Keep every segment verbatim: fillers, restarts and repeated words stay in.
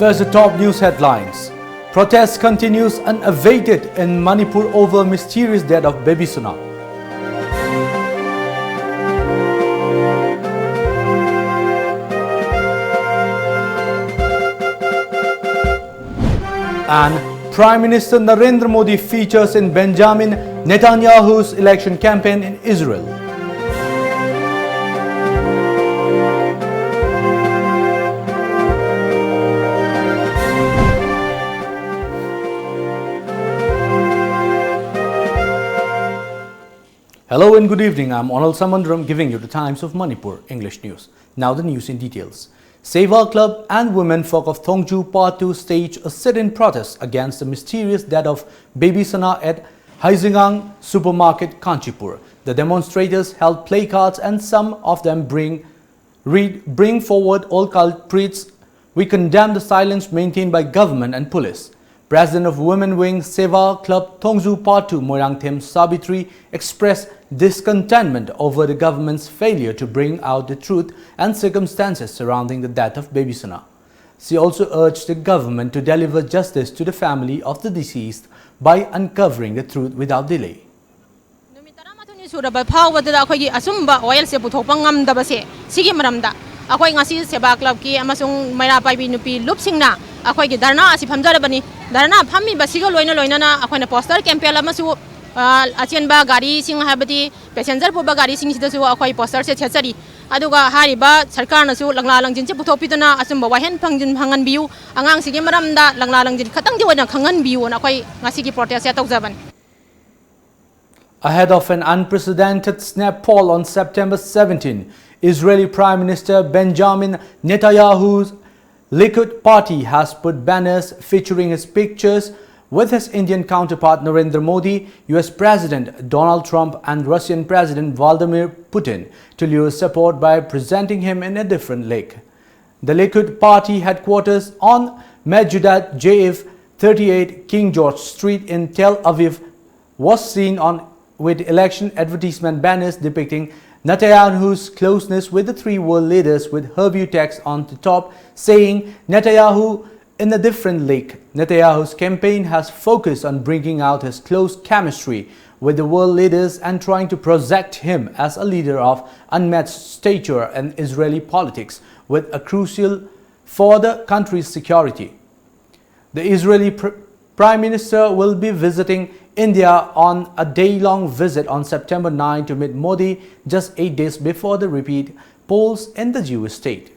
As the top news headlines, protest continues unabated in Manipur over mysterious death of Baby Sona. And Prime Minister Narendra Modi features in Benjamin Netanyahu's election campaign in Israel. Hello and good evening. I'm Onal Samandram giving you the Times of Manipur English news. Now the news in details. Seva Club and women folk of Thongju Part two staged a sit-in protest against the mysterious death of Baby Sona at Haizingang Supermarket, Kanchipur. The demonstrators held placards and some of them bring read, "Bring forward all culprits. We condemn the silence maintained by government and police." President of Women Wing Seva Club Thongju Part two, Moirangthem Sabitri, expressed discontentment over the government's failure to bring out the truth and circumstances surrounding the death of Baby Sona. She also urged the government to deliver justice to the family of the deceased by uncovering the truth without delay. ꯅꯨꯃꯤꯠ ꯇꯔꯥꯃꯥꯊꯣꯏꯅꯤ ꯁꯨꯔꯕ ꯐꯥꯎꯕꯗ ꯑꯩꯈꯣꯏꯒꯤ ꯑꯆꯨꯝꯕ ꯋꯥꯌꯦꯜꯁꯦ ꯄꯨꯊꯣꯛꯄ ꯉꯝꯗꯕꯁꯦ, ꯁꯤꯒꯤ ꯃꯔꯝꯗ ꯑꯩꯈꯣꯏ ꯉꯁꯤ ꯁꯦꯕꯥ ꯀ꯭ꯂꯕꯀꯤ ꯑꯃꯁꯨꯡ ꯃꯩꯔꯥ ꯄꯥꯏꯕꯤ ꯅꯨꯄꯤ ꯂꯨꯞꯁꯤꯡꯅ ꯑꯩꯈꯣꯏꯒꯤ ꯙꯔꯅꯥ ꯑꯁꯤ ꯐꯝꯖꯔꯕꯅꯤ꯫ ꯙꯔꯅꯥ ꯐꯝꯃꯤꯕꯁꯤꯒ ꯂꯣꯏꯅ ꯂꯣꯏꯅꯅ ꯑꯩꯈꯣꯏꯅ ꯄꯣꯁꯇꯔ ꯀꯦꯝꯄꯦꯟ ꯑꯃꯁꯨ, ꯑ, ꯑꯆꯦꯟꯕ ꯒꯥꯔꯤꯁꯤꯡ, ꯍꯥꯏꯕꯗꯤ ꯄꯦꯁꯦꯟꯖꯔ ꯄꯨꯕ ꯒꯥꯔꯤꯁꯤꯡꯁꯤꯗꯁꯨ ꯑꯩꯈꯣꯏ ꯄꯣꯁꯇꯔꯁꯦ ꯊꯦꯠꯆꯔꯤ꯫ ꯑꯗꯨꯒ ꯍꯥꯏꯔꯤꯕ ꯁꯔꯀꯥꯔꯅꯁꯨ ꯂꯪꯂꯥ ꯂꯪꯖꯤꯟꯁꯦ ꯄꯨꯊꯣꯛꯄꯤꯗꯨꯅ ꯑꯆꯨꯝꯕ ꯋꯥꯍꯦꯟ ꯐꯪꯖꯤꯟ ꯐꯪꯍꯟꯕꯤꯌꯨ, ꯑꯉꯥꯡꯁꯤꯒꯤ ꯃꯔꯝꯗ ꯂꯪꯂꯥ ꯂꯪꯖꯤꯟ ꯈꯛꯇꯪꯒꯤ ꯑꯣꯏꯅ ꯈꯪꯍꯟꯕꯤꯌꯨꯅ ꯑꯩꯈꯣꯏ ꯉꯁꯤꯒꯤ ꯄ꯭ꯔꯣꯇꯦꯁꯁꯦ ꯇꯧꯖꯕꯅꯤ꯫ Ahead of an unprecedented snap poll on September seventeen, Israeli Prime Minister Benjamin Netanyahu's Likud party has put banners featuring his pictures with his Indian counterpart Narendra Modi, U S President Donald Trump, and Russian President Vladimir Putin to lure support by presenting him in a different league. The Likud party headquarters on Mejudat Jaif thirty-eight King George Street in Tel Aviv was seen on with election advertisement banners depicting Netanyahu's closeness with the three world leaders, with Hebrew text on the top saying, "Netanyahu In a different league, Netanyahu's campaign has focused on bringing out his close chemistry with the world leaders and trying to project him as a leader of unmatched stature in Israeli politics, with a crucial for the country's security. The Israeli pr- Prime Minister will be visiting India on a day-long visit on September nine to meet Modi, just eight days before the repeat polls in the Jewish state.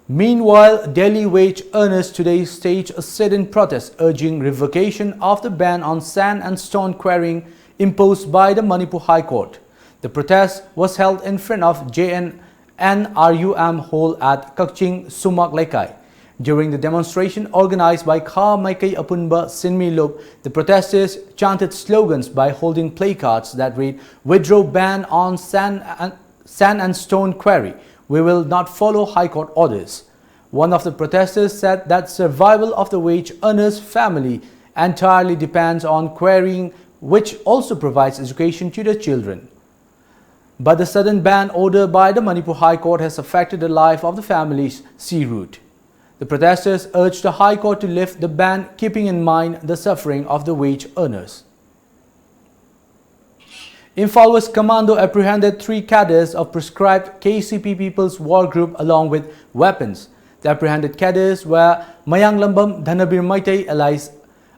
Meanwhile, Delhi wage earners today staged a sit-in protest urging revocation of the ban on sand and stone quarrying imposed by the Manipur High Court. The protest was held in front of J N R U M Hall at Kakching Sumak Leikai. During the demonstration organized by Kha Maikai Apunba Sinmi Lup, the protesters chanted slogans by holding placards that read, "Withdraw ban on sand and, sand and stone quarry. We will not follow High Court orders." One of the protesters said that survival of the wage earner's family entirely depends on quarrying, which also provides education to the children. But the sudden ban order by the Manipur High Court has affected the life of the family's sea route. The protesters urged the High Court to lift the ban, keeping in mind the suffering of the wage earners. Imphal West Commando apprehended three cadres of proscribed K C P People's War Group along with weapons. The apprehended cadres were Mayanglambam Dhanabir Meitei alias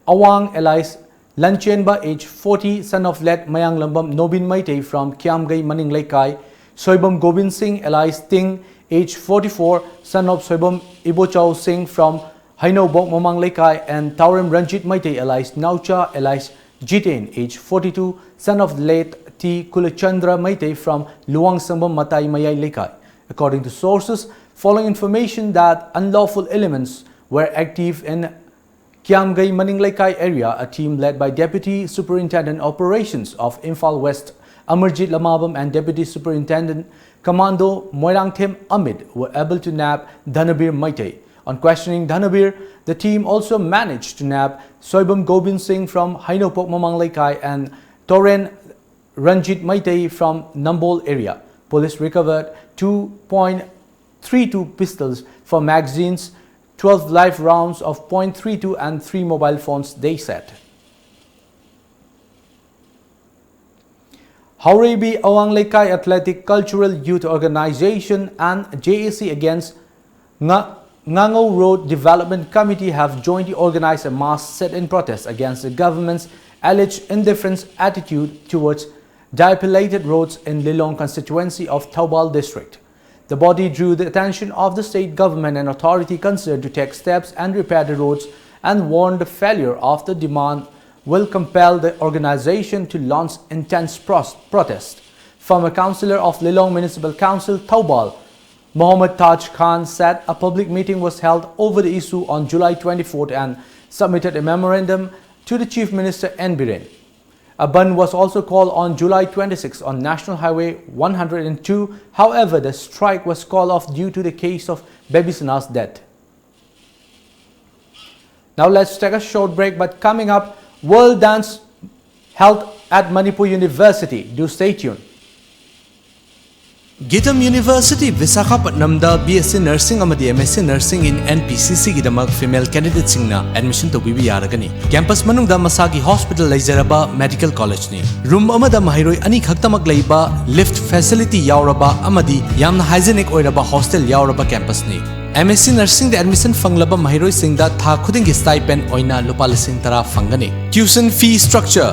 Awang alias Lanchenba, age forty, son of late Mayanglambam Nobin Meitei from Kiamgai Maning Leikai, Soibam Gobind Singh alias Ting, age forty-four, son of Soibam Ibochao Singh from Hainobok Mamang Leikai, and Taurem Ranjit Meitei alias Naucha alias Jiten, age forty-two, son of late T Kulachandra Meitei from Luang Sambam Matai Mayai Leikai. According to sources, following information that unlawful elements were active in Kiamgai Maning Leikai area, a team led by Deputy Superintendent Operations of Imphal West, Amarjit Lamabam, and Deputy Superintendent Commando Moirangthem Amit were able to nab Dhanabir Meitei. On questioning Dhanabir, the team also managed to nab Soibam Gobind Singh from Hainopok Mamang Leikai and Toren Ranjit Meitei from Nambol area. Police recovered two point three two pistols, four magazines, twelve live rounds of point three two and three mobile phones, they said. Haureibi Awang Leikai Athletic Cultural Youth Organization and J A C against Nga- Ngangou Road Development Committee have jointly organized a mass sit-in protest against the government's alleged indifference attitude towards dilapidated roads in Lilong constituency of Thoubal district. The body drew the attention of the state government and authority concerned to take steps and repair the roads and warned the failure of the demand will compel the organization to launch intense pros- protest. Former councillor of Lilong Municipal Council, Thoubal, Mohammad Taj Khan, said a public meeting was held over the issue on July twenty-fourth and submitted a memorandum to the Chief Minister N Biren. A bandh was also called on July twenty-sixth on National Highway one hundred and two. However, the strike was called off due to the case of Baby Sana's death. Now let's take a short break, but coming up, World Dance Health at Manipur University. Do stay tuned. Gitam University, Visakhapatnamda B S C Nursing ꯑꯃꯗꯤ M S C Nursing in N P C C ꯒꯤꯗꯃꯛ female candidateꯁꯤꯡꯅ admission ꯇꯧꯕꯤꯕ ꯌꯥꯔꯒꯅꯤ꯫ Campus ꯃꯅꯨꯡꯗ ꯃꯁꯥꯒꯤ hospital ꯂꯩꯖꯔꯕ medical collegeꯅꯤ꯫ Room ꯑꯃꯗ ꯃꯍꯩꯔꯣꯏ ꯑꯅꯤ ꯈꯛꯇꯃꯛ ꯂꯩꯕ, lift facility ꯌꯥꯎꯔꯕ ꯑꯃꯗꯤ ꯌꯥꯝꯅ hygienic ꯑꯣꯏꯔꯕ hostel ꯌꯥꯎꯔꯕ campusꯅꯤ꯫ M S C Nursingꯗ admission ꯐꯪꯂꯕ ꯃꯍꯩꯔꯣꯏꯁꯤꯡꯗ ꯊꯥ ꯈꯨꯗꯤꯡꯒꯤ stipend ꯑꯣꯏꯅ ꯂꯨꯄꯥ ꯂꯤꯁꯤꯡ ꯇꯔꯥ ꯐꯪꯒꯅꯤ꯫ Tuition fee structure: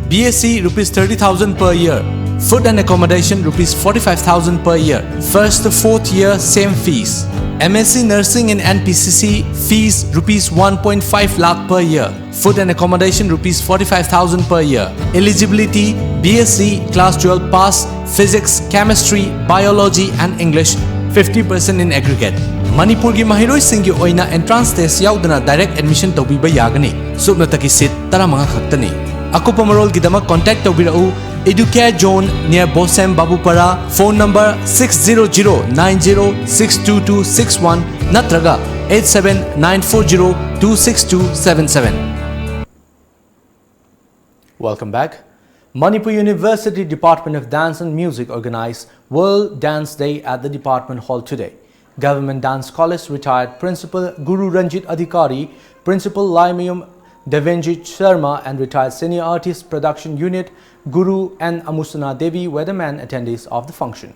B S C rupees thirty thousand per year, food and accommodation rupees forty-five thousand per year, first to fourth year same fees. M S C Nursing in N P C C, fees rupees one point five lakh per year, food and accommodation rupees forty-five thousand per year. Eligibility: B S C, class twelve pass, physics, chemistry, biology and English, fifty percent in aggregate. ꯃꯅꯤꯄꯨꯔꯒꯤ ꯃꯍꯩꯔꯣꯏꯁꯤꯡꯒꯤ ꯑꯣꯏꯅ entrance test ꯌꯥꯎꯗꯅ direct admission ꯇꯧꯕꯤꯕ ꯌꯥꯒꯅꯤ꯫ ꯁꯨꯞꯅꯇꯒꯤ seat ꯇꯔꯥꯃꯉꯥ ꯈꯛꯇꯅꯤ꯫ ꯑꯀꯨꯞꯄ ꯃꯔꯣꯜꯒꯤꯗꯃꯛ contact ꯇꯧꯕꯤꯔꯛꯎ Educare Zone, near Bosem Babupara, phone number six zero zero nine zero six two two six one ꯅꯠꯇ꯭ꯔꯒ eight seven nine four zero two six two seven seven. Welcome back. Manipur University Department of Dance and Music organized World Dance Day at the Department Hall today. Government Dance College retired Principal Guru Ranjit Adhikari, Principal Laimayum Devenjit Sharma, and retired Senior Artist Production Unit Guru and Amusana Devi were the main attendees of the function.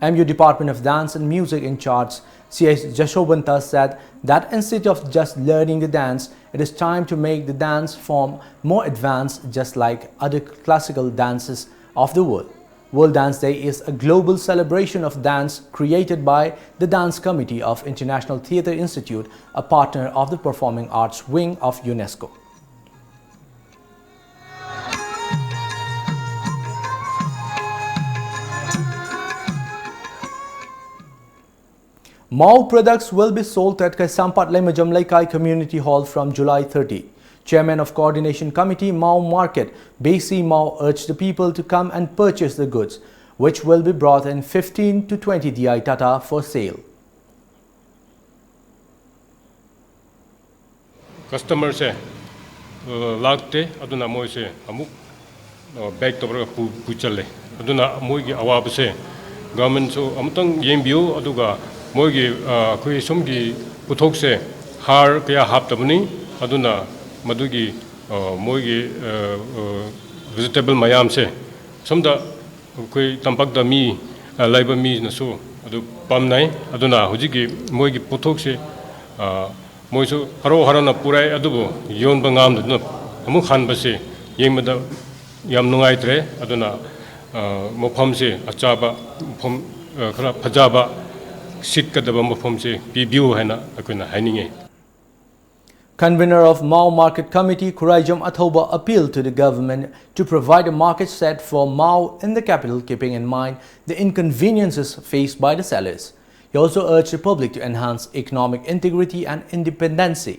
M U Department of Dance and Music in charge C S Jashovanta said that instead of just learning the dance, it is time to make the dance form more advanced, just like other classical dances of the world. World Dance Day is a global celebration of dance created by the Dance Committee of International Theatre Institute, a partner of the Performing Arts Wing of UNESCO. Mao products will be sold at Kaisampat Lemajam Leikai Community Hall from July thirty. Chairman of Coordination Committee, Mao Market, B C Mao, urged the people to come and purchase the goods, which will be brought in fifteen to twenty D I Tata for sale. Customerꯁꯦ ꯂꯥꯛꯇꯦ꯫ ꯑꯗꯨꯅ ꯃꯣꯏꯁꯦ ꯑꯃꯨꯛ bag ꯇꯧꯔꯒ ꯄꯨ ꯄꯨ ꯆꯠꯂꯦ꯫ ꯑꯗꯨꯅ ꯃꯣꯏꯒꯤ ꯑꯋꯥꯕꯁꯦ ꯒꯚꯔꯟꯃꯦꯟꯠꯁꯨ ꯑꯃꯨꯛꯇꯪ ꯌꯦꯡꯕꯤꯌꯨ꯫ ꯑꯗꯨꯒ ꯃꯣꯏꯒꯤ ꯑꯩꯈꯣꯏ ꯁꯣꯝꯒꯤ ꯄꯣꯠꯊꯣꯛꯁꯦ ꯍꯥꯔ ꯀꯌꯥ ꯍꯥꯞꯇꯕꯅꯤ꯫ ꯑꯗꯨꯅ ꯃꯗꯨꯒꯤ ꯃꯣꯏꯒꯤ ꯚꯦꯖꯤꯇꯦꯕꯜ ꯃꯌꯥꯝꯁꯦ ꯁꯣꯝꯗ ꯑꯩꯈꯣꯏ ꯇꯝꯄꯥꯛꯇ ꯃꯤ ꯂꯩꯕ ꯃꯤꯅꯁꯨ ꯑꯗꯨ ꯄꯥꯝꯅꯩ꯫ ꯑꯗꯨꯅ ꯍꯧꯖꯤꯛꯀꯤ ꯃꯣꯏꯒꯤ ꯄꯣꯠꯊꯣꯛꯁꯦ ꯃꯣꯏꯁꯨ ꯍꯔꯥꯎ ꯍꯔꯥꯎꯅ ꯄꯨꯔꯛꯑꯦ꯫ ꯑꯗꯨꯕꯨ ꯌꯣꯟꯕ ꯉꯝꯗꯗꯨꯅ ꯑꯃꯨꯛ ꯍꯟꯕꯁꯦ ꯌꯦꯡꯕꯗ ꯌꯥꯝ ꯅꯨꯡꯉꯥꯏꯇ꯭ꯔꯦ꯫ ꯑꯗꯨꯅ ꯃꯐꯝꯁꯦ ꯑꯆꯥꯕ ꯃꯐꯝ, ꯈꯔ ꯐꯖꯕ ꯁꯤꯠꯀꯗꯕ ꯃꯐꯝꯁꯦ ꯄꯤꯕꯤꯌꯨ ꯍꯥꯏꯅ ꯑꯩꯈꯣꯏꯅ ꯍꯥꯏꯅꯤꯡꯉꯤ꯫ Convener of Mao Market Committee, Khuraijam Athouba, appealed to the government to provide a market shed for Mao in the capital, keeping in mind the inconveniences faced by the sellers. He also urged the public to enhance economic integrity and independency.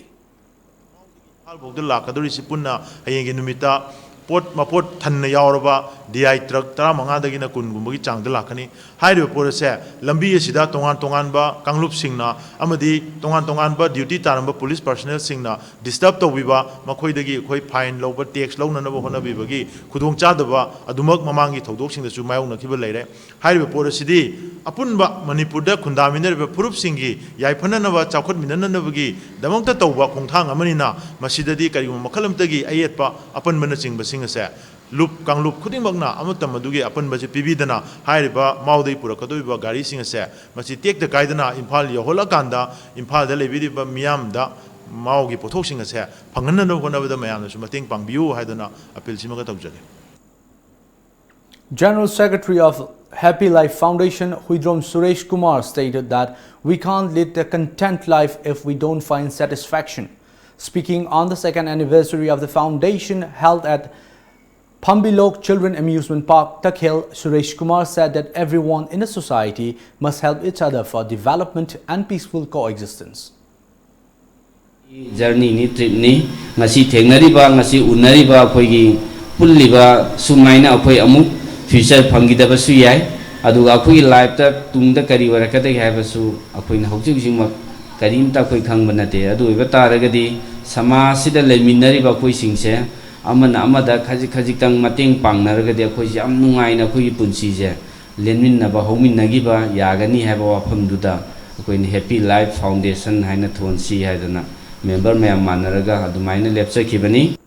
ꯏꯝꯐꯥꯜꯐꯥꯎꯗ ꯂꯥꯛꯀꯗꯧꯔꯤꯁꯤ ꯄꯨꯟꯅ ꯍꯌꯦꯡꯒꯤ ꯅꯨꯃꯤꯠꯇ ꯄꯣꯠ ꯃꯄꯣꯠ ꯊꯟꯅ ꯌꯥꯎꯔꯕ D I truck ꯇꯔꯥꯃꯉꯥꯗꯒꯤꯅ ꯀꯨꯟꯒꯨꯝꯕꯒꯤ ꯆꯥꯡꯗ ꯂꯥꯛꯀꯅꯤ꯫ ꯍꯥꯏꯔꯤꯕ ꯄꯣꯠ ꯑꯁꯦ ꯂꯝꯕꯤ ꯑꯁꯤꯗ ꯇꯣꯉꯥꯟ ꯇꯣꯉꯥꯟꯕ ꯀꯥꯡꯂꯨꯞꯁꯤꯡꯅ ꯑꯃꯗꯤ ꯇꯣꯉꯥꯟ ꯇꯣꯉꯥꯟꯕ ꯗ꯭ꯌꯨꯇꯤ ꯇꯥꯔꯝꯕ ꯄꯨꯂꯤꯁ ꯄꯥꯔꯁꯅꯦꯜꯁꯤꯡꯅ ꯗꯤꯁꯇꯔꯕ ꯇꯧꯕꯤꯕ, ꯃꯈꯣꯏꯗꯒꯤ ꯑꯩꯈꯣꯏ ꯐꯥꯏꯟ ꯂꯧꯕ, ꯇꯦꯛꯁ ꯂꯧꯅꯅꯕ ꯍꯣꯠꯅꯕꯤꯕꯒꯤ ꯈꯨꯗꯣꯡꯆꯥꯗꯕ ꯑꯗꯨꯃꯛ ꯃꯃꯥꯡꯒꯤ ꯊꯧꯗꯣꯛꯁꯤꯡꯗꯁꯨ ꯃꯥꯌꯣꯛꯅꯈꯤꯕ ꯂꯩꯔꯦ꯫ ꯍꯥꯏꯔꯤꯕ ꯄꯣꯠ ꯑꯁꯤꯗꯤ ꯑꯄꯨꯟꯕ ꯃꯅꯤꯄꯨꯔꯗ ꯈꯨꯟꯗꯥꯃꯤꯟꯅꯔꯤꯕ ꯐꯨꯔꯨꯞꯁꯤꯡꯒꯤ ꯌꯥꯏꯐꯅꯅꯕ, ꯆꯥꯎꯈꯠꯃꯤꯟꯅꯅꯕꯒꯤꯗꯃꯛꯇ ꯇꯧꯕ ꯈꯣꯡꯊꯥꯡ ꯑꯃꯅꯤꯅ, ꯃꯁꯤꯗꯗꯤ ꯀꯔꯤꯒꯨꯝꯕ ꯃꯈꯜ ꯑꯃꯠꯇꯒꯤ ꯑꯌꯦꯠꯄ ꯑꯄꯟꯕꯅꯆꯤꯡꯕꯁꯤꯡ ꯑꯁꯦ ꯂꯨꯞ ꯀꯥꯡꯂꯨꯞ ꯈꯨꯗꯤꯡꯃꯛꯅ ꯑꯃꯠꯇ ꯃꯗꯨꯒꯤ ꯑꯄꯟꯕꯁꯤ ꯄꯤꯕꯤꯗꯅ, ꯍꯥꯏꯔꯤꯕ ꯃꯥꯎꯗꯒꯤ ꯄꯨꯔꯛꯀꯗꯧꯔꯤꯕ ꯒꯥꯔꯤꯁꯤꯡ ꯑꯁꯦ ꯃꯁꯤ ꯇꯦꯛꯇ ꯀꯥꯏꯗꯅ ꯏꯝꯐꯥꯜ ꯌꯧꯍꯜꯂꯀꯥꯟꯗ ꯏꯝꯐꯥꯜꯗ ꯂꯩꯕꯤꯔꯤꯕ ꯃꯤꯌꯥꯝꯗ ꯃꯥꯎꯒꯤ ꯄꯣꯠꯊꯣꯛꯁꯤꯡ ꯑꯁꯦ ꯐꯪꯍꯟꯅꯕ ꯍꯣꯠꯅꯕꯗ ꯃꯌꯥꯝꯅꯁꯨ ꯃꯇꯦꯡ ꯄꯥꯡꯕꯤꯌꯨ ꯍꯥꯏꯗꯨꯅ ꯑꯄꯤꯜꯁꯤꯃꯒ ꯇꯧꯖꯒꯦ꯫ General Secretary of Happy Life Foundation, Huidrom Suresh Kumar, stated that we can't lead a content life if we don't find satisfaction. Speaking on the second anniversary of the foundation held at Pambilok Children Amusement Park, Takhel, Suresh Kumar said that everyone in the society must help each other for development and peaceful coexistence. ꯖꯔꯅꯤꯅꯤ, ꯇ꯭ꯔꯤꯞꯅꯤ꯫ ꯉꯁꯤ ꯊꯦꯡꯅꯔꯤꯕ, ꯉꯁꯤ ꯎꯅꯔꯤꯕ ꯑꯩꯈꯣꯏꯒꯤ ꯄꯨꯜꯂꯤꯕ, ꯁꯨꯃꯥꯏꯅ ꯑꯩꯈꯣꯏ ꯑꯃꯨꯛ future ꯐꯪꯈꯤꯗꯕꯁꯨ ꯌꯥꯏ꯫ ꯑꯗꯨꯒ ꯑꯩꯈꯣꯏꯒꯤ ꯂꯥꯏꯐꯇ ꯇꯨꯡꯗ ꯀꯔꯤ ꯑꯣꯏꯔꯛꯀꯗꯒꯦ ꯍꯥꯏꯕꯁꯨ ꯑꯩꯈꯣꯏꯅ ꯍꯧꯖꯤꯛ ꯍꯧꯖꯤꯛꯃꯛ ꯀꯔꯤꯝꯇ ꯑꯩꯈꯣꯏ ꯈꯪꯕ ꯅꯠꯇꯦ꯫ ꯑꯗꯨ ꯑꯣꯏꯕ ꯇꯥꯔꯒꯗꯤ ꯁꯃꯥꯖꯁꯤꯗ ꯂꯩꯃꯤꯟꯅꯔꯤꯕ ꯑꯩꯈꯣꯏꯁꯤꯡꯁꯦ ꯑꯃꯅ ꯑꯃꯗ ꯈꯖꯤꯛ ꯈꯖꯤꯛꯇꯪ ꯃꯇꯦꯡ ꯄꯥꯡꯅꯔꯒꯗꯤ ꯑꯩꯈꯣꯏꯁꯦ ꯌꯥꯝ ꯅꯨꯡꯉꯥꯏꯅ ꯑꯩꯈꯣꯏꯒꯤ ꯄꯨꯟꯁꯤꯁꯦ ꯂꯦꯟꯃꯤꯟꯅꯕ ꯍꯧꯃꯤꯟꯅꯈꯤꯕ ꯌꯥꯒꯅꯤ ꯍꯥꯏꯕ ꯋꯥꯐꯝꯗꯨꯗ ꯑꯩꯈꯣꯏꯅ Happy Life Foundation ꯍꯥꯏꯅ ꯊꯣꯟꯁꯤ ꯍꯥꯏꯗꯅ ꯃꯦꯝꯕꯔ ꯃꯌꯥꯝ ꯃꯥꯟꯅꯔꯒ ꯑꯗꯨꯃꯥꯏꯅ ꯂꯦꯞꯆꯈꯤꯕꯅꯤ꯫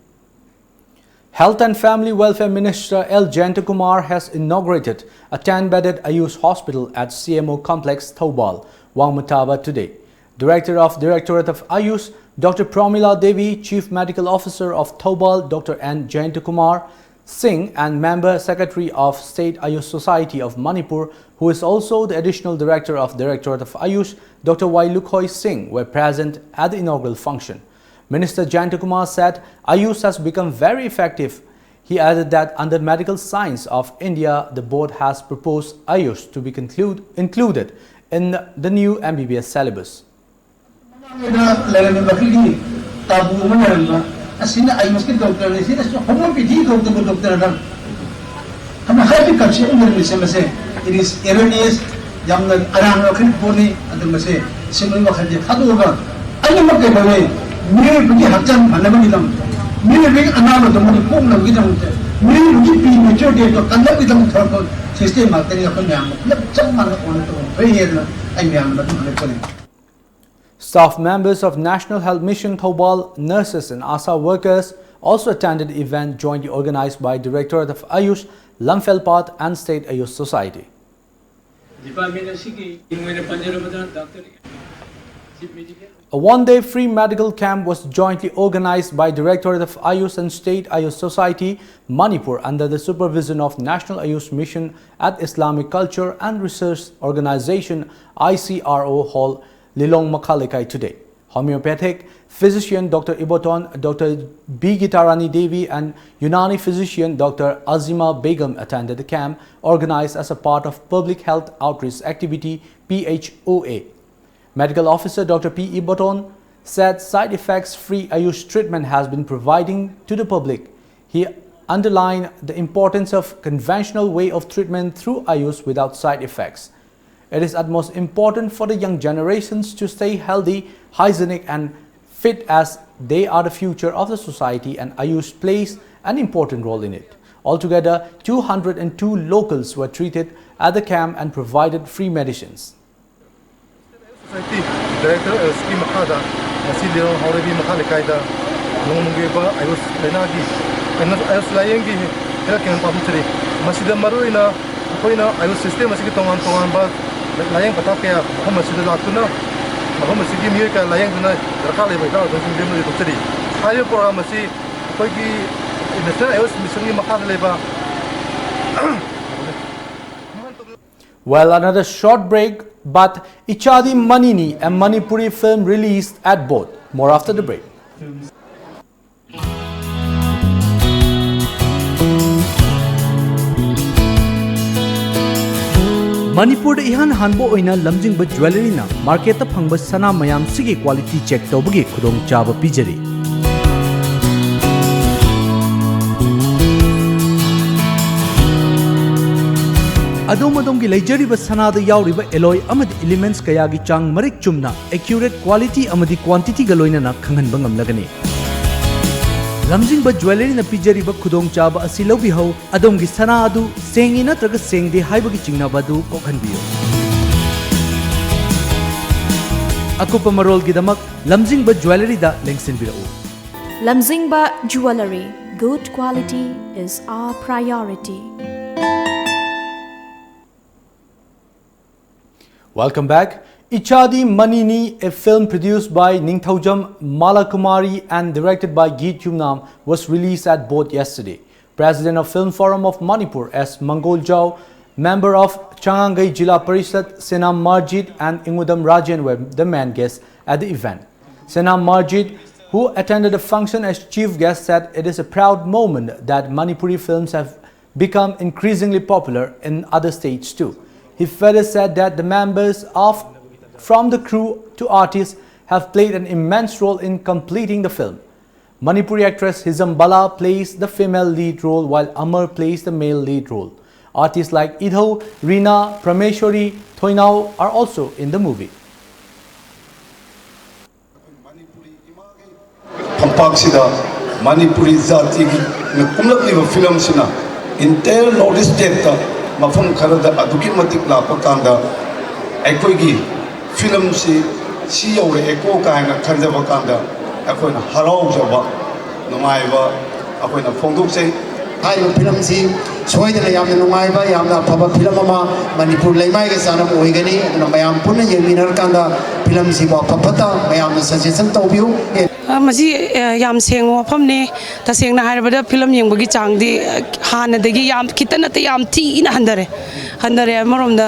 Health and Family Welfare Minister L Jayantakumar has inaugurated a ten-bedded Ayush hospital at C M O Complex, Thoubal, Wangmataba today. Director of Directorate of Ayush, Doctor Pramila Devi, Chief Medical Officer of Thoubal, Doctor N Jayantakumar Singh, and Member Secretary of State Ayush Society of Manipur, who is also the Additional Director of Directorate of Ayush, Doctor Y Lukhoi Singh, were present at the inaugural function. Minister Jayantakumar said Ayush has become very effective. He added that under Medical Science of India, the board has proposed Ayush to be conclude, included in the new M B B S syllabus. ꯃꯃꯥꯡꯉꯩꯗ ꯂꯩꯔꯝꯃꯤꯕ ꯑꯩꯈꯣꯏꯒꯤ ꯇꯥꯕꯨ ꯑꯃ ꯂꯩꯔꯝꯕ, ꯑꯁꯤꯅ ꯑꯌꯨꯁꯀꯤ ꯗꯣꯛꯇꯔꯅꯤ, ꯁꯤꯅꯁꯨ ꯍꯣꯃꯤꯌꯣꯄꯦꯊꯤ ꯗꯣꯛꯇꯔꯕꯨ ꯗꯣꯛꯇꯔꯅ ꯍꯥꯏꯅ ꯍꯥꯏꯕ concept ꯑꯃ ꯂꯩꯔꯝꯃꯤꯁꯦ, ꯃꯁꯦ it is erroneous, ꯌꯥꯝꯅ ꯑꯔꯥꯟꯕ ꯋꯥꯈꯜ ꯄꯣꯠꯅꯤ꯫ ꯑꯗꯨ ꯃꯁꯦ ꯁꯤꯒꯨꯝꯕ ꯋꯥꯈꯜꯁꯦ ꯊꯥꯗꯣꯛꯑꯒ ꯑꯅꯤꯃꯛ ꯀꯩꯗꯧꯋꯦ, ꯃꯤꯑꯣꯏꯕꯒꯤ ꯍꯛꯆꯥꯡ ꯐꯅꯕꯒꯤꯗꯃꯛꯇ, ꯃꯤꯑꯣꯏꯕꯒꯤ ꯑꯅꯥꯕꯗꯣ ꯃꯗꯨ ꯀꯣꯛꯅꯕꯒꯤꯗꯃꯛꯇ, ꯃꯤꯑꯣꯏꯕꯒꯤ premature death ꯇꯣ ꯀꯟꯅꯕꯒꯤꯗꯃꯛ ꯊꯣꯔꯛꯄ system ꯉꯥꯛꯇꯅꯤ꯫ ꯑꯩꯈꯣꯏ ꯃꯌꯥꯝꯅ ꯄꯨꯂꯞ ꯆꯞ ꯃꯥꯟꯅ ꯑꯣꯏꯅ ꯇꯧꯕ ꯐꯩ ꯍꯥꯏꯗꯅ ꯑꯩ ꯃꯌꯥꯝꯅ ꯑꯗꯨꯝ ꯍꯥꯏꯖꯅꯤꯡꯉꯤ꯫ Staff members of National Health Mission Thoubal, nurses and ASHA workers also attended the event jointly organized by Directorate of Ayush, Lamfelpat and State Ayush Society. Department ꯑꯁꯤꯒꯤ ꯃꯤꯡ ꯑꯣꯏꯅ ꯄꯟꯖꯔꯕꯗ Doctor Chief Medical A one-day free medical camp was jointly organized by Directorate of Ayush and State Ayush Society, Manipur, under the supervision of National Ayush Mission at Islamic Culture and Research Organization, I C R O Hall, Lilong Makha Leikai today. Homeopathic physician Doctor Iboton, Doctor B Gitarani Devi, and Unani physician Doctor Azima Begum attended the camp organized as a part of Public Health Outreach Activity, P H O A. Medical Officer Doctor P Iboton said side effects-free Ayush treatment has been providing to the public. He underlined the importance of conventional way of treatment through Ayush without side effects. It is utmost important for the young generations to stay healthy, hygienic and fit, as they are the future of the society and Ayush plays an important role in it. Altogether, two hundred and two locals were treated at the camp and provided free medicines. Society Director ꯑꯦꯜꯁꯀꯤ ꯃꯈꯥꯗ ꯉꯁꯤ ꯂꯤꯂꯣꯡ ꯍꯥꯎꯔꯩꯕꯤ ꯃꯈꯥ ꯂꯩꯀꯥꯏꯗ ꯅꯣꯡꯃꯒꯤ ꯑꯣꯏꯕ ꯑꯌꯨꯁ ꯂꯥꯏꯅꯥꯒꯤ, ꯑꯌꯨꯁ ꯂꯥꯏꯌꯦꯡꯒꯤ health camp ꯄꯥꯡꯊꯣꯛꯆꯔꯤ꯫ ꯃꯁꯤꯗ ꯃꯔꯨꯑꯣꯏꯅ ꯑꯩꯈꯣꯏꯅ ꯑꯌꯨꯁ system ꯑꯁꯤꯒꯤ ꯇꯣꯉꯥꯟ ꯇꯣꯉꯥꯟꯕ ꯂꯥꯏꯌꯦꯡ ꯄꯊꯥꯞ ꯀꯌꯥ ꯃꯐꯝ ꯑꯁꯤꯗ ꯂꯥꯛꯇꯨꯅ, ꯃꯐꯝ ꯑꯁꯤꯒꯤ ꯃꯤꯑꯣꯏ ꯀꯌꯥ ꯂꯥꯏꯌꯦꯡꯗꯨꯅ ꯗꯔꯀꯥꯔ ꯂꯩꯕ ꯍꯤꯗꯥꯛ ꯂꯥꯡꯊꯛꯁꯤꯡ ꯂꯦꯝꯅ ꯌꯣꯛꯊꯣꯛꯆꯔꯤ꯫ ꯍꯥꯏꯔꯤꯕ program ꯑꯁꯤ ꯑꯩꯈꯣꯏꯒꯤ National Ayush Mission ꯒꯤ ꯃꯈꯥꯗ ꯂꯩꯕ Well, another short break, but Ichadi Manini, a Manipuri film released at Bodh. More after the break. ꯃꯅꯤꯄꯨꯔꯗ ꯏꯍꯥꯟ ꯍꯥꯟꯕ ꯑꯣꯏꯅ ꯂꯝꯖꯤꯡꯕ ꯖ꯭ꯋꯦꯂꯔꯤꯅ ꯃꯥꯔꯀꯦꯠꯇ ꯐꯪꯕ ꯁꯅꯥ ꯃꯌꯥꯝꯁꯤꯒꯤ quality check ꯇꯧꯕꯒꯤ ꯈꯨꯗꯣꯡꯆꯥꯕ ꯄꯤꯖꯔꯤ꯫ ꯑꯗꯣꯝ ꯑꯗꯣꯝꯒꯤ ꯂꯩꯖꯔꯤꯕ ꯁꯅꯥꯗ ꯌꯥꯎꯔꯤꯕ alloy ꯑꯃꯗꯤ elements ꯀꯌꯥꯒꯤ ꯆꯥꯡ ꯃꯔꯤꯛ ꯆꯨꯝꯅ, accurate quality ꯑꯃꯗꯤ quantity ꯒ ꯂꯣꯏꯅꯅ ꯈꯪꯍꯟꯕ ꯉꯝꯂꯒꯅꯤ꯫ ꯂꯝꯖꯤꯡꯕ Jewellery ꯅ ꯄꯤꯖꯔꯤꯕ ꯈꯨꯗꯣꯡꯆꯥꯕ ꯑꯁꯤ ꯂꯧꯕꯤꯍꯧ, ꯑꯗꯣꯝꯒꯤ ꯁꯅꯥ ꯑꯗꯨ ꯁꯦꯡꯉꯤ ꯅꯠꯇ꯭ꯔꯒ ꯁꯦꯡꯗꯦ ꯍꯥꯏꯕꯒꯤ ꯆꯤꯡꯅꯕ ꯑꯗꯨ ꯀꯣꯛꯍꯟꯕꯤꯌꯨ꯫ ꯑꯀꯨꯞꯄ ꯃꯔꯣꯜꯒꯤꯗꯃꯛ ꯂꯝꯖꯤꯡꯕ Jewellery the ꯂꯦꯡꯁꯤꯟꯕꯤꯔꯛꯎ꯫ Lamzingba Jewellery, good quality is our priority. Welcome back. Ichadi Manini, a film produced by Ningthaujam Malakumari and directed by Geet Yumnam, was released at Bodh yesterday. President of Film Forum of Manipur, S Mangoljao, member of Changangei Jila Parishad, Senam Marjit and Ingudam Rajen were the main guests at the event. Senam Marjit, who attended the function as chief guest, said it is a proud moment that Manipuri films have become increasingly popular in other states too. He further said that the members of, from the crew to artists, have played an immense role in completing the film. Manipuri actress Hizam Bala plays the female lead role, while Amar plays the male lead role. Artists like Idho, Rina, Prameshwari, Thoinao are also in the movie. ꯐꯝꯄꯥꯛꯁꯤꯗ Manipuri ꯖꯥꯇꯤꯒꯤ ꯀꯨꯝꯂꯛꯂꯤꯕ ꯐꯤꯂꯝꯁꯤꯅ entire North East ꯁ꯭ꯇꯦꯠꯇ ꯃꯐꯝ ꯈꯔꯗ ꯑꯗꯨꯛꯀꯤ ꯃꯇꯤꯛ ꯂꯥꯛꯄ ꯀꯥꯟꯗ ꯑꯩꯈꯣꯏꯒꯤ ꯐꯤꯂꯝꯁꯤ ꯁꯤ ꯌꯧꯔꯛꯑꯦꯀꯣ ꯀꯥꯏꯅ ꯈꯟꯖꯕ ꯀꯥꯟꯗ ꯑꯩꯈꯣꯏꯅ ꯍꯔꯥꯎꯖꯕ, ꯅꯨꯡꯉꯥꯏꯕ, ꯑꯩꯈꯣꯏꯅ ꯐꯣꯡꯗꯣꯛꯆꯩ꯫ ꯍꯥꯏꯔꯤꯕ ꯐꯤꯂꯝꯁꯤ ꯁꯣꯏꯗꯅ ꯌꯥꯝꯅ ꯅꯨꯡꯉꯥꯏꯕ, ꯌꯥꯝꯅ ꯑꯐꯕ ꯐꯤꯂꯝ ꯑꯃ ꯃꯅꯤꯄꯨꯔ ꯂꯩꯃꯥꯏꯒ ꯆꯥꯟꯅꯕ ꯑꯣꯏꯒꯅꯤ꯫ ꯑꯗꯨꯅ ꯃꯌꯥꯝ ꯄꯨꯟꯅ ꯌꯦꯡꯃꯤꯟꯅꯔꯀꯥꯟꯗ ꯐꯤꯂꯝꯁꯤꯕꯨ ꯑꯐ ꯐꯠꯇ ꯃꯌꯥꯝꯅ suggestion ꯇꯧꯕꯤꯌꯨ꯫ ꯑ, ꯃꯁꯤ, ꯑ, ꯌꯥꯝ ꯁꯦꯡꯕ ꯋꯥꯐꯝꯅꯤ꯫ ꯇꯁꯦꯡꯅ ꯍꯥꯏꯔꯕꯗ ꯐꯤꯂꯝ ꯌꯦꯡꯕꯒꯤ ꯆꯥꯡꯗꯤ, ꯑ, ꯍꯥꯟꯅꯗꯒꯤ ꯌꯥꯝ, ꯈꯤꯇ ꯅꯠꯇꯦ, ꯌꯥꯝ ꯊꯤꯅ ꯍꯟꯊꯔꯦ꯫ ꯍꯟꯊꯔꯦ꯫ ꯑꯃꯔꯣꯝꯗ,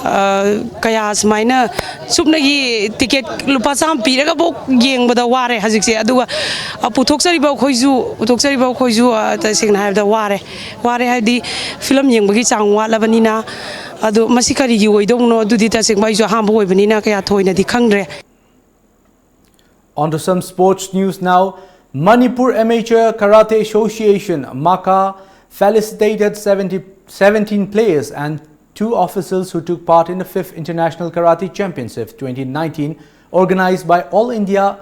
ꯑ, ꯀꯌꯥ ꯁꯨꯃꯥꯏꯅ ꯆꯨꯞꯅꯒꯤ ꯇꯤꯀꯦꯠ ꯂꯨꯄꯥ ꯆꯥꯝꯃ ꯄꯤꯔꯒꯐꯥꯎ ꯌꯦꯡꯕꯗ ꯋꯥꯔꯦ ꯍꯧꯖꯤꯛꯁꯦ꯫ ꯑꯗꯨꯒ, ꯑ, ꯄꯨꯊꯣꯛꯆꯔꯤꯕ ꯑꯩꯈꯣꯏꯁꯨ, ꯄꯨꯊꯣꯛꯆꯔꯤꯕ ꯑꯩꯈꯣꯏꯁꯨ, ꯑ, ꯇꯁꯦꯡꯅ ꯍꯥꯏꯔꯕꯗ ꯋꯥꯔꯦ꯫ ꯋꯥꯔꯦ ꯍꯥꯏꯕꯗꯤ ꯐꯤꯂꯝ ꯌꯦꯡꯕꯒꯤ ꯆꯥꯡ ꯋꯥꯠꯂꯕꯅꯤꯅ꯫ ꯑꯗꯣ ꯃꯁꯤ ꯀꯔꯤꯒꯤ ꯑꯣꯏꯗꯧꯕꯅꯣ? ꯑꯗꯨꯗꯤ ꯇꯁꯦꯡꯕ ꯑꯩꯁꯨ ꯑꯍꯥꯟꯕ ꯑꯣꯏꯕꯅꯤꯅ ꯀꯌꯥ ꯊꯣꯏꯅꯗꯤ ꯈꯪꯗ꯭ꯔꯦ꯫ On to some sports news now. Manipur Amateur Karate Association, MAKA, felicitated seventy, seventeen players and Two officials who took part in the fifth International Karate Championship twenty nineteen, organized by All India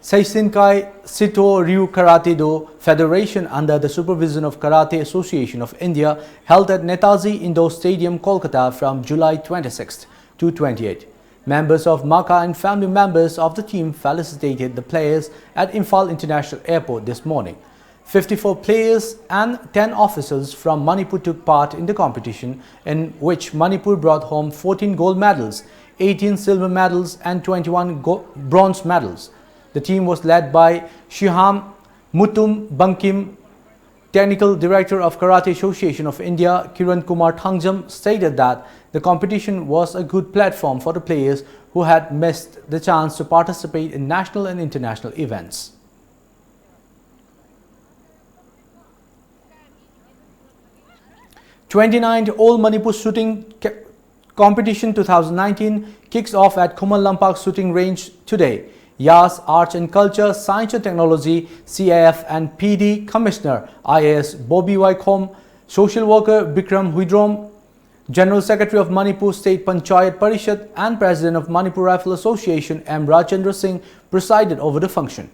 Seisenkai Sito Ryu Karate Do Federation under the supervision of Karate Association of India, held at Netaji Indoor Stadium, Kolkata from July twenty-sixth to twenty-eighth. Members of MAKA and family members of the team felicitated the players at Imphal International Airport this morning. Fifty-four players and ten officials from Manipur took part in the competition, in which Manipur brought home fourteen gold medals, eighteen silver medals, and twenty-one go-, bronze medals. The team was led by Shiham Mutum Bankim. Technical Director of Karate Association of India, Kiran Kumar Thangjam, stated that the competition was a good platform for the players who had missed the chance to participate in national and international events. Twenty-ninth All Manipur Shooting Ca-, Competition two thousand nineteen kicks off at Khuman Lampak Shooting Range today. Yas, Arts and Culture, Science and Technology, C I F and P D Commissioner I A S Bobby Waikhom, Social Worker Bikram Huidrom, General Secretary of Manipur State Panchayat Parishad and President of Manipur Rifle Association M Rajendra Singh presided over the function.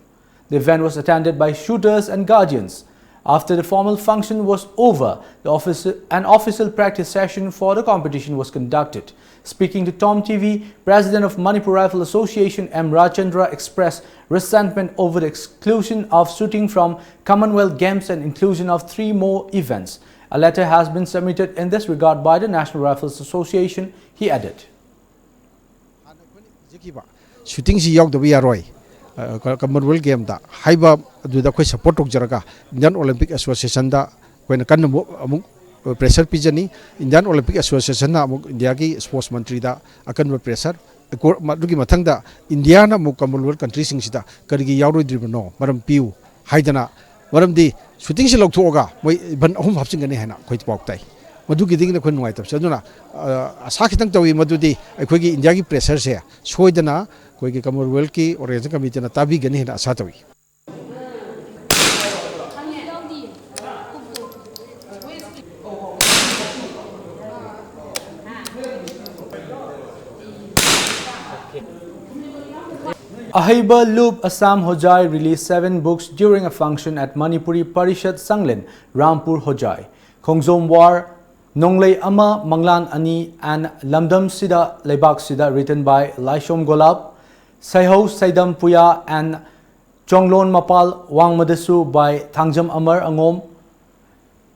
The event was attended by shooters and guardians. After the formal function was over, the office, an official practice session for the competition was conducted. Speaking to Tom T V, President of Manipur Rifle Association M Rajendra expressed resentment over the exclusion of shooting from Commonwealth Games and inclusion of three more events. A letter has been submitted in this regard by the National Rifles Association, he added. ꯍꯥꯟꯅ ꯑꯩꯈꯣꯏꯅ ꯏꯖꯈꯤꯕ ꯁꯨꯇꯤꯡꯁꯤ ꯌꯥꯎꯗꯕ ꯌꯥꯔꯣꯏ, ꯑ, ꯀ-, Commonwealth ꯒꯦꯝꯗ ꯍꯥꯏꯕ ꯑꯗꯨꯗ ꯑꯩꯈꯣꯏ ꯁꯄꯣꯔꯠ ꯇꯧꯖꯔꯒ ꯏꯟꯗꯤꯌꯥꯟ ꯑꯣꯂꯤꯝꯄꯤꯛ ꯑꯦꯁꯣꯁꯤꯌꯦꯁꯟꯗ ꯑꯩꯈꯣꯏꯅ ꯀꯟꯅ ꯑꯃꯨꯛ, ꯑꯃꯨꯛ ꯄ꯭ꯔꯦꯁꯔ ꯄꯤꯖꯅꯤ꯫ ꯏꯟꯗꯤꯌꯥꯟ ꯑꯣꯂꯤꯝꯄꯤꯛ ꯑꯦꯁꯣꯁꯤꯌꯦꯁꯟꯅ ꯑꯃꯨꯛ ꯏꯟꯗꯤꯌꯥꯒꯤ ꯁ꯭ꯄꯣꯔꯠꯁ ꯃꯟꯇ꯭ꯔꯤꯗ ꯑꯀꯟꯕ ꯄ꯭ꯔꯦꯁꯔ, ꯑꯗꯨꯒꯤ ꯃꯊꯪꯗ ꯏꯟꯗꯤꯌꯥꯅ ꯑꯃꯨꯛ ꯀꯃꯟꯋꯦꯜꯊ ꯀꯟꯇ꯭ꯔꯤꯁꯤꯡꯁꯤꯗ ꯀꯔꯤꯒꯤ ꯌꯥꯎꯔꯣꯏꯗ꯭ꯔꯤꯕꯅꯣ, ꯃꯔꯝ ꯄꯤꯌꯨ ꯍꯥꯏꯗꯅ, ꯃꯔꯝꯗꯤ ꯁꯨꯇꯤꯡꯁꯤ ꯂꯧꯊꯣꯛꯑꯒ ꯃꯣꯏ ꯏꯚꯦꯟꯠ ꯑꯍꯨꯝ ꯍꯥꯞꯆꯤꯟꯒꯅꯤ ꯍꯥꯏꯅ ꯑꯩꯈꯣꯏ ꯄꯥꯎ ꯇꯥꯏ꯫ ꯃꯗꯨꯒꯤꯗꯤ ꯑꯩꯈꯣꯏ ꯅꯨꯡꯉꯥꯏꯇꯕꯁꯦ꯫ ꯑꯗꯨꯅ, ꯑ, ꯑꯁꯥ ꯈꯤꯇꯪ ꯇꯧꯏ ꯃꯗꯨꯗꯤ ꯑꯩꯈꯣꯏꯒꯤ ꯏꯟꯗꯤꯌꯥꯒꯤ ꯄ꯭ꯔꯦꯁꯔꯁꯦ ꯁꯣꯏꯗꯅ ꯑꯩꯈꯣꯏꯒꯤ ꯀꯃꯟꯋꯦꯜꯊꯀꯤ ꯑꯣꯔꯒꯅꯥꯏꯖꯤꯡ ꯀꯃꯤꯇꯤꯅ ꯇꯥꯕꯤꯒꯅꯤ ꯍꯥꯏꯅ ꯑꯁꯥ ꯇꯧꯏ꯫ Aheiba Lup Assam Hojai released seven books during a function at Manipuri Parishad Sanglen, Rampur Hojai. Khongjom War, Nonglei Ama Manglan Ani and Lamdam Sida Leibak Sida, written by Laishom Golap, Saihou Saidam Puya and Chonglon Mapal Wangmadasu by Thangjam Amar Angom,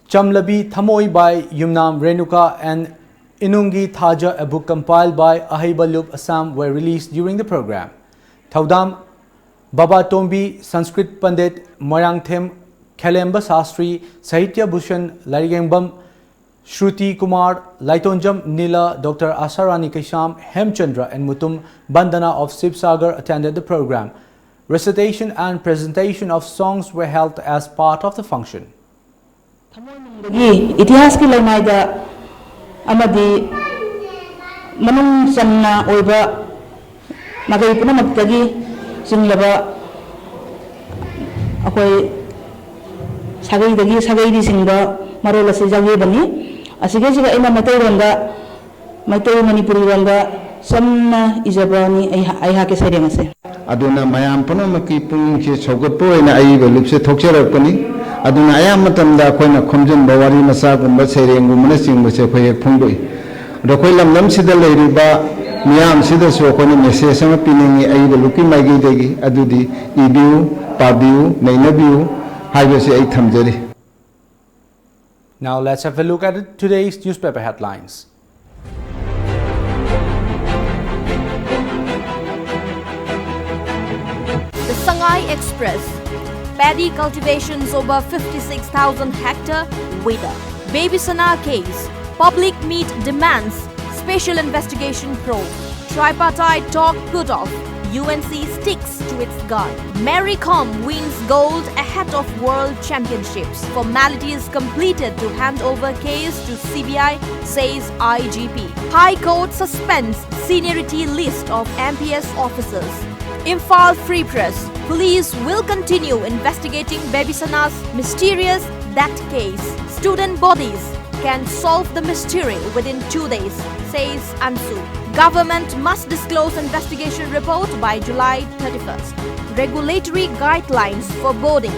Chamlabi Thamoi by Yumnam Renuka and Inungi Thaja, a book compiled by Aheiba Lup Assam, were released during the program. Thaudam Baba Tombi, Sanskrit Pandit Moirangthem Khalemba Sastri, Sahitya Bhushan Larigengbam Shruti Kumar, Laitonjam Nila, Doctor Asarani Kaisham, Hemchandra and Mutum Bandana of Sibsagar attended the program. Recitation and presentation of songs were held as part of the function. ꯊꯃꯣꯏꯅꯨꯡꯗꯒꯤ ꯏꯇꯤꯍꯥꯁꯀꯤ ꯂꯩꯃꯥꯏꯗ ꯑꯃꯗꯤ ꯃꯅꯨꯡ ꯆꯝꯅ ꯑꯣꯏꯕ ꯃꯥꯏꯀꯩ ꯄꯨꯝꯅꯃꯛꯇꯒꯤ ꯆꯤꯡꯂꯕ ꯑꯩꯈꯣꯏ ꯁꯥꯒꯩꯗꯒꯤ ꯁꯥꯒꯩꯗꯤ ꯆꯤꯡꯕ ꯃꯔꯣꯜ ꯑꯁꯤ ꯌꯥꯎꯖꯕꯅꯤ꯫ ꯑꯁꯤꯒꯤꯁꯤꯒ ꯑꯩꯅ ꯃꯩꯇꯩꯂꯣꯟꯗ ꯃꯩꯇꯩ ꯃꯅꯤꯄꯨꯔꯤ ꯂꯣꯟꯗ ꯆꯝꯅ ꯏꯖꯕꯅꯤ ꯑꯩꯍꯥꯛꯀꯤ ꯁꯩꯔꯦꯡ ꯑꯁꯦ꯫ ꯑꯗꯨꯅ ꯃꯌꯥꯝ ꯄꯨꯝꯅꯃꯛꯀꯤ ꯄꯨꯛꯅꯤꯡꯁꯦ ꯁꯧꯒꯠꯄ ꯑꯣꯏꯅ ꯑꯏꯕ ꯂꯨꯞꯁꯦ ꯊꯣꯛꯆꯔꯛꯄꯅꯤ꯫ ꯑꯗꯨꯅ ꯑꯌꯥꯝꯕ ꯃꯇꯝꯗ ꯑꯩꯈꯣꯏꯅ ꯈꯣꯝꯖꯤꯟꯕ ꯋꯥꯔꯤ ꯃꯆꯥꯒꯨꯝꯕ, ꯁꯩꯔꯦꯡꯒꯨꯝꯕꯅꯆꯤꯡꯕꯁꯦ ꯑꯩꯈꯣꯏ ꯍꯦꯛ ꯐꯣꯡꯗꯣꯛꯏ꯫ ꯑꯗꯣ ꯑꯩꯈꯣꯏ ꯂꯝꯗꯝꯁꯤꯗ ꯂꯩꯔꯤꯕ ꯃꯤꯌꯥꯝꯁꯤꯗꯁꯨ ꯑꯩꯈꯣꯏꯅ message ꯑꯃ ꯄꯤꯅꯤꯡꯉꯤ ꯑꯏꯕ ꯂꯨꯞꯀꯤ ꯃꯥꯏꯀꯩꯗꯒꯤ, ꯑꯗꯨꯗꯤ ꯏꯕꯤꯌꯨ, ꯄꯥꯕꯤꯌꯨ, ꯅꯩꯅꯕꯤꯌꯨ ꯍꯥꯏꯕꯁꯤ ꯑꯩ ꯊꯝꯖꯔꯤ꯫ Now let's have a look at today's newspaper headlines. The Sangai Express. Paddy cultivations over fifty-six thousand hectare wither. Baby Sana case. Public meet demands special investigation probe. Tripartite talk put off. U N C sticks to its gun. Mary Kom wins gold ahead of World Championships. Formalities completed to hand over case to C B I, says I G P. High Court suspends seniority list of M P S officers. Imphal Free Press. Police will continue investigating Baby Sana's mysterious death case. Student bodies. can solve the mystery within two days, says ANSU. Government must disclose investigation report by July thirty-first. Regulatory guidelines for boarding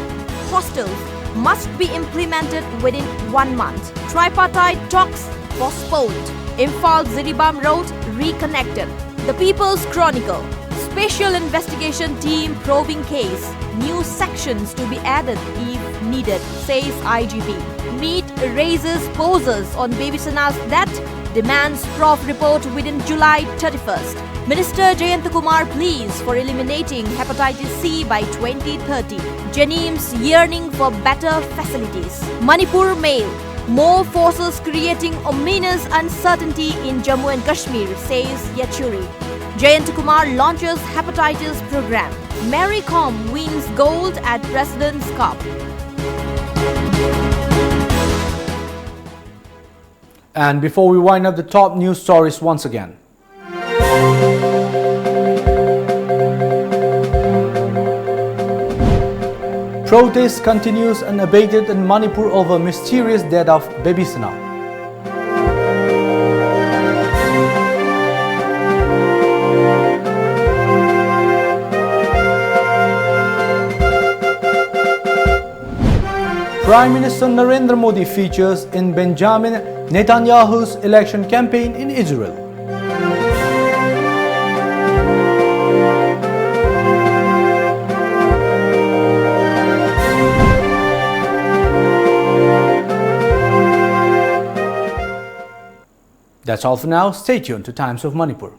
hostels must be implemented within one month. Tripartite talks postponed. Imphal Jiribam Road reconnected. The People's Chronicle. Special investigation team probing case. New sections to be added if needed, says I G P. Meet raises posers on Baby Sana's death. Demands prof report within July thirty-first. Minister Jayanta Kumar pleads for eliminating hepatitis C by twenty thirty. JNIMS yearning for better facilities. Manipur Mail. More forces creating ominous uncertainty in Jammu and Kashmir, says Yechury. Jayanta Kumar launches hepatitis program. Mary Kom wins gold at President's Cup. And before we wind up, the top news stories once again. Protest continues unabated in Manipur over mysterious death of Baby Sana. Prime Minister Narendra Modi features in Benjamin Netanyahu's election campaign in Israel. That's all for now. Stay tuned to Times of Manipur.